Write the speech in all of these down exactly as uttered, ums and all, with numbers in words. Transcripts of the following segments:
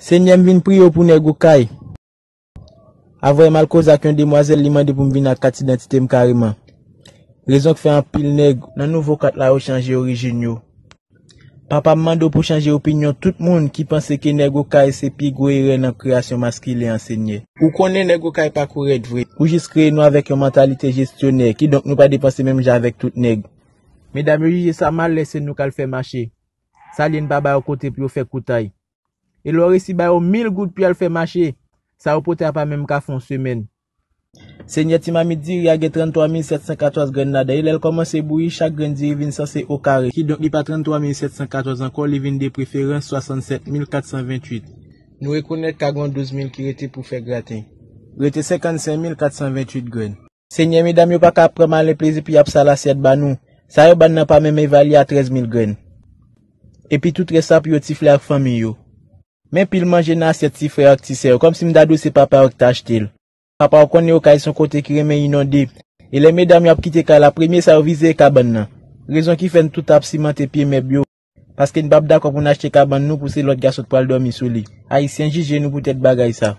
Senyè, m vin priye w pou nèg Okay. Avan m al koze ak yon demwazèl, li mande pou m vin ak kat idantite m kareman. Rezon k fè anpil nèg nan nouvo kat la yo chanje orijin yo. Papa, m mande w pou chanje opinyon tout moun ki panse ke nèg Okay se pi gwo erè nan kreyasyon maskilen an, Senyè. Ou konnen nèg Okay pa kou rèd vre. Ou jis kreye nou avèk yon mantalite jesyonè, kidonk nou pa depanse menm jan avèk tout nèg. Medam yo jije sa mal lè se nou k al fè mache. Sa l ye, n pa ba yo kote pou yo fè koutay. E lè w resi ba yo mil goud pou y al fè mache, sa yo pote a pa menm ka fè yon semèn. Senyè, ti mamit diri a gen tranntwa mil sèt san katòz grenn ladan, e lè l kòmanse bouyi, chak grenn diri vin sanse o kare. Kidonk, li pa tranntwa mil sèt san katòz ankò, li vin de preferans swasannsèt mil kat san venntuit. Nou rekonèt ka gen yon douz mil ki rete pou fè graten. Rete senkannsenk mil kat san venntuit grenn. Senyè, medam yo pa ka pran malen plezi pou y ap sal asyèt ba nou. Sa yo ba n nan pa menm evalye a trèz mil grenn. Epi tout rès la pou yo ti flè ak fanmi yo. Men pil manje nan asyèt ti frè yo ak ti sè yo, kòmsi m ta di w se papa yo ki ta achte l. Papa, w konnen Okay se yon kote ki renmen inonde. E lè medam yo ap kite kay la, premye sa yo vize e kabann nan. Rezon ki fè n tout ap simante pye mèb yo. Paske n p ap dakò pou n achte kabann nou pou se lòt gason k pral dòmi sou li. Ayisyen jije nou poutèt bagay sa.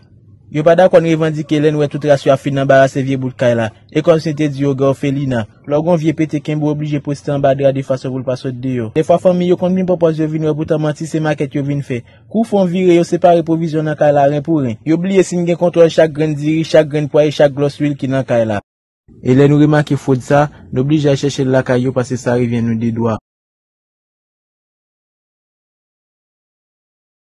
Yo pa dakò n revandike lè n wè tout ras yo ap fin anbarase vye bout kay la. E kòmsi n te di yo gen òfelina. Lè w gen yon vye pete kenbe w oblije poste anba dra de fason pou l pa sot deyò. Dèfwa fanmi yo konn vin pran pòz yo vin wè poutan manti se makèt yo vin fè. Kou w fè yon vire yo separe pwovizyon nan kay la ren pou ren. Yo bliye si n gen kontwòl chak grenn diri, chak grenn pwa e chak glòs lwil ki nan kay la. E lè nou remake fwod sa, n oblije al chèche l lakay yo paske sa revyen nou de dwa.